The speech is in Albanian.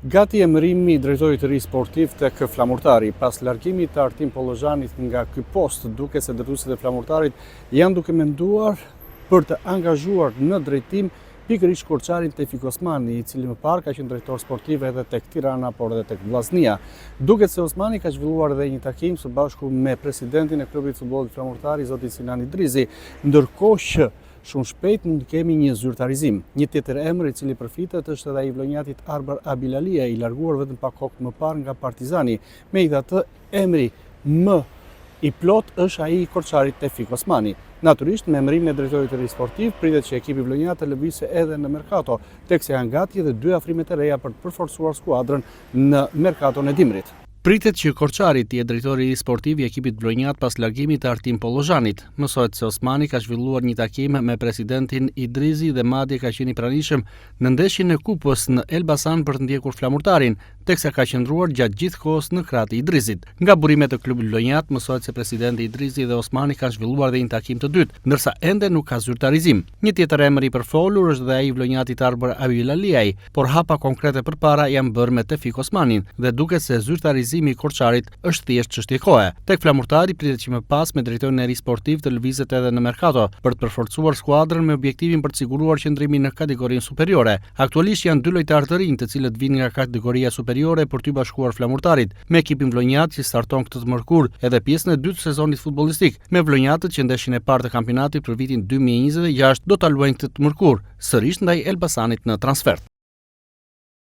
Gati emërimi i drejtorit të ri sportiv tek Flamurtari. Pas largimit të Artin Pollozhanit nga ky post, duket se drejtuesit e Flamurtarit janë duke menduar për të angazhuar në drejtim pikërisht korçarin Tefik Osmani, i cili më parë ka qenë drejtor sportiv edhe tek Tirana, por edhe tek Vllaznia. Duket se Osmani ka zhvilluar edhe një takim së bashku me presidentin e klubit të futbollit Flamurtari, zotin Sinan Idrizi, ndërkohë që Shumë shpejt mund të kemi një zyrtarizim. Një tjetër emër i cili përflitet është edhe ai i vlonjatit Arbër Abilaliaj, i larguar vetëm pak kohë më parë nga Partizani. Megjithatë, emri më i plotë është ai i korçarit Tefik Osmani. Natyrisht, me emërimin e drejtorit të ri sportiv, pritet që ekipi vlonjat të lëvizë edhe në merkato, teksa janë gati edhe dy afrime të reja për të përforcuar skuadrën në merkaton e dimrit. Pritet që korçari të jetë drejtori i ri sportiv i ekipit vlonjat pas largimit të Artin Pollozhanit. Mësohet se Osmani ka zhvilluar një takim me presidentin Idrizi dhe madje ka qenë i pranishëm në ndeshjen e kupës në Elbasan për të ndjekur Flamurtarin, teksa ka qëndruar gjatë gjithë kohës në krah të Idrizit. Nga burime të klubit vlonjat mësohet se presidenti Idrizi dhe Osmani kanë zhvilluar dhe një takim të dytë, ndërsa ende nuk ka zyrtarizim. Një tjetër emër i përfolur është dhe ai i vlonjatit Arbër Abilaliaj, por hapa konkrete përpara janë bërë me Tefik Osmanin dhe duket se zyrtarizimi i korçarit është thjesht çështje kohe. Tek Flamurtari pritet që më pas me drejtorin e ri sportiv të lëvizet edhe në merkato për të përforcuar skuadrën me objektivin për të siguruar qëndrimin në kategorinë superiore. Aktualisht janë dy lojtarë të rinj të cilët vijnë nga kategoria superiore për t'iu bashkuar Flamurtarit, me ekipin vlonjat që starton këtë të mërkurë edhe pjesën e dytë të sezonit futbollistik, me vlonjatët që ndeshjen e parë të kampionatit për vitin 2026 do ta luajnë këtë të mërkurë, sërish ndaj Elbasanit në transfertë.